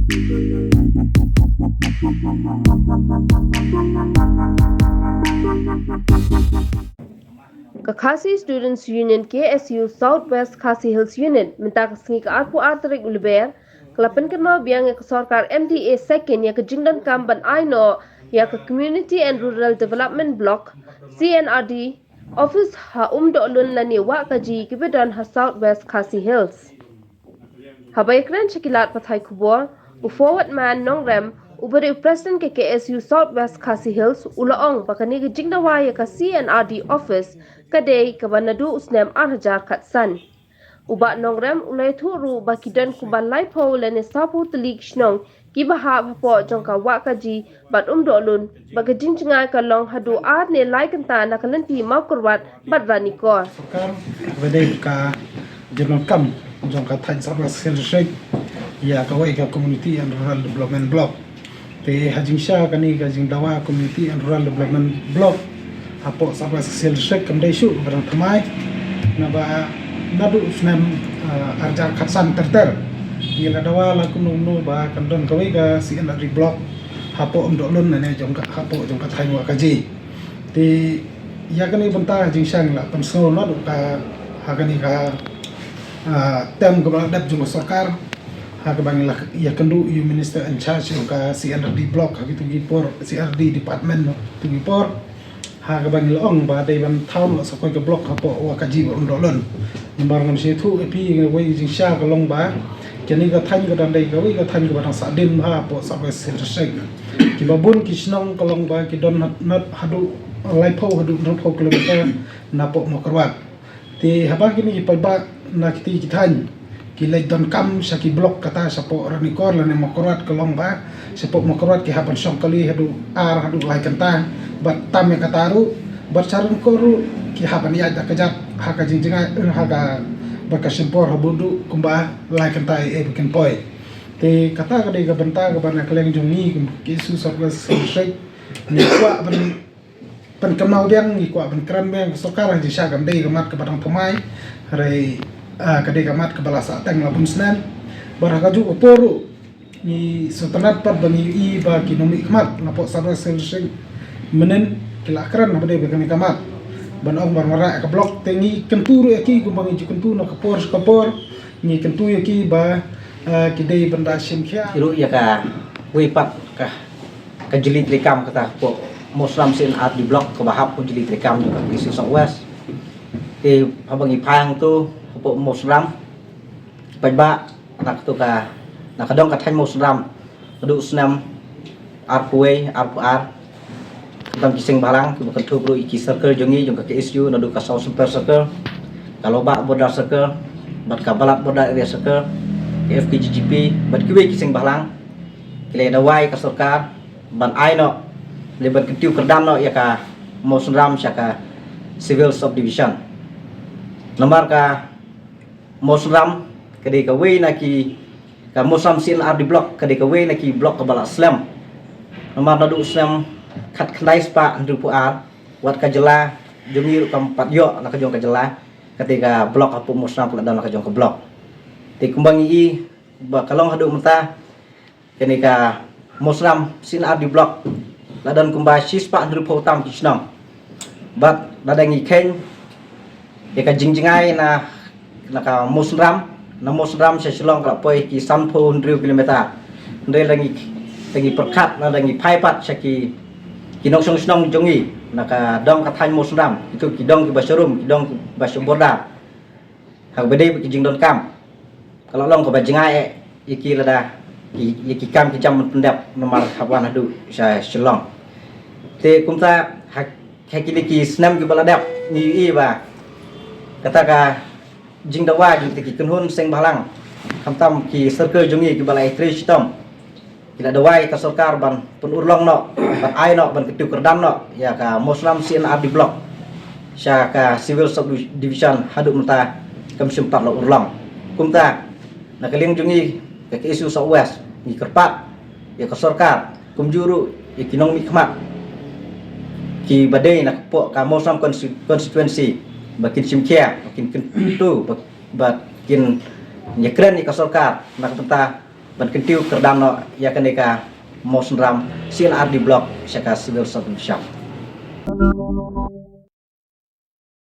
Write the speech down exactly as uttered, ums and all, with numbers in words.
Ka Khasi Students Union K S U South West Khasi Hills Unit mynta ka sngi ka arphew ar tarik u Lber ka la pynkynmaw biang ïa ka sorkar M D A second ïa ka jingdonkam ban ai noh ïa ka Community and Rural Development Block C and R D office ha Umdohlun lane Wahkaji kiba don ha South West Khasi Hills. Haba ïakren sha ki lad pathai khubor, u Forward Man Nongrem, uba dei u President ka K S U South West Khasi Hills, u la ong ba kane ka jingdawa ïa ka C and R D office ka dei kaba naduh u snem ar hajar khatsan. U Bah Nongrem u la ïathuh ruh ba ki don kumba laiphew lane sawphew tylli ki shnong kiba hap hapoh jong ka Wahkaji bad Umdohlun, ba ka jingjngai ka long haduh ar ne lai kynta na ka lynti Mawkyrwat bad Ranikor. Sorkar, ba dei ka jingdonkam jong ka thaiñ South West Khasi Hills District ïa kawei ka Community and Rural Development Block. Te ha jingshisha kane ka jingdawa Community and Rural Development Block hapoh South West Khasi Hills District kam dei shuh ba dang thymmai, naba naduh u snem, ah, ar hajar khatsan ter ter ngi la dawa la kumno kumno ba kan don kawei ka C and R D Block hapoh Umdohlun ne jong ka, hapoh jong ka thaiñ Wahkaji. Te ïa kane bynta jingshisha ngi la pynsngew naduh ka, ha kane ka, ah, term kaba la dep jong ka sorkar, ha kaba ngi la ïakynduh ïa u Minister in charge jong ka C and R D Block ha kitu ki por, C and R D Department ha kitu ki por, ha kaba ngi la ong ba dei ban thaw noh sa kawei ka block hapoh Wahkaji bad Umdohlun. Namar ngan sa ïathuh ïa phi, kawei ka jingshisha ka long ba kane ka thaiñ ka dang dei kawei ka thaiñ kaba dang sahdien bha hapoh South West Khasi Hills District. Kiba bun ki shnong ka long ba ki don nad, nad haduh laiphew haduh hynriewphew kilometer napoh Mawkyrwat. Te haba kine ki paidbah na kiti ki thaiñ ki leit donkam sha ki block kata shapoh Ranikor lane Mawkyrwat ka long ba shapoh Mawkyrwat ki hap ban shong kali haduh ar haduh lai kynta, bad tam ïa kata ruh bad sha Ranikor ruh ki hap ban ïaid da kjat ha ka jingjngai, ha ka, bad ka shim por haduh kumba lai kynta ïa ba kin poi. Te kata ka dei ka bynta kaba na ka liang jong ngi kum ka K S U South West Khasi Hills District ngi kwah ban pynkynmaw biang, ngi kwah ban kren biang ka sorkar, ha jingshisha kam dei ka mat kaba dang thymmai, hynrei, ah, ka dei ka mat kaba la sah teng la bun snem. Bad ha kajuh ka por ruh ngi sngewtynnat pat ba ngi ïohi ba ki nongmihkhmat napoh South West Khasi Hills District mynnin ki la kren haba dei ba kane ka mat ban ong ban wanrah ïa ka block. Te ngi kyntu ruh ïa ki kumba ngi ju kyntu na ka por sha ka por, ngi kyntu ïa ki ba, ah, ki dei ban da shim khia ruh ïa kawei pat ka ka jylliew treikam kata hapoh Mawsynram C and R D Block kaba hap hapoh jylliew treikam jong ka K S U South West. Te haba ngi phai hangto hapoh Mawsynram, paidbah na kato ka, na ka dong ka thaiñ Mawsynram, naduh u snem arphew wei, arphew ar, khamtam ki seng bhalang kiba kynthup ruh ïa ki circle jong ngi jong ka K S U, naduh ka South Central Circle, ka Lawbah Border Circle, bad ka Balat Border Area Circle, ka F K G G P bad kiwei ki seng bhalang ki la dawa ïa ka sorkar ban ai noh, lane ban kyntiew kyrdan noh ïa ka Mawsynram sha ka Civil Subdivision. Namar ka Mawsynram ka dei kawei na ki, ka Mawsynram C and R D Block ka dei kawei na ki block kaba la slem. Namar naduh u snem khatkhyndai spah hynriewphew ar, wat ka jylla jong ngi ruh kam pat ïoh na ka jong ka jylla kata ka block hapoh Mawsynram, ka la don na ka jong ka block. Te kumba ngi i ba ka long haduh mynta, kane ka Mawsynram C and R D Block la don kumba shispah hynriewphew tam ki shnong. Bad lada ngi kheiñ ïa ka jingjngai na, na ka Mawsynram, na Mawsynram sha Shillong ka la poi ki sanphew hynriew kilometer. Hynrei lada ngi, lada ngi pyrkhat, lada ngi phai pat sha ki, ki nongshong shnong jong ngi na ka dong ka thaiñ Mawsynram, kitu ki dong kiba sharum, ki dong kiba sha border, ha kaba dei bad ki jingdonkam, ka la long kaba jngai eh ïa ki lada ïa ki kam ki jam ban pyndep namar hap wan haduh sha Shillong. Te kumta ha, ha kine ki snem kiba la dep ngi ïohi ba kata ka jingdawa jong kita ki kynhun seng bhalang, khamtam ki circle jong ngi kiba la ïatrei shitom, ki la dawa ïa ka sorkar ban pynurlong noh, ban ai noh, ban kyntiew kyrdan noh ïa ka Mawsynram C and R D Block sha ka Civil Subdivision, haduh mynta kam shym pat la urlong. Kumta na ka liang jong ngi ka K S U South West ngi kyrpad ïa ka sorkar, kumjuh ruh ïa ki nongmihkhmat kiba dei na ka, ka Mawsynram consti-, constituency, ba kin shim khia, ba kin kyntu, ba, ba kin ïakren ïa ka sorkar na ka bynta ban kyntiew kyrdan noh ïa kane ka mawsynram C L R D block sha ka civil sub division.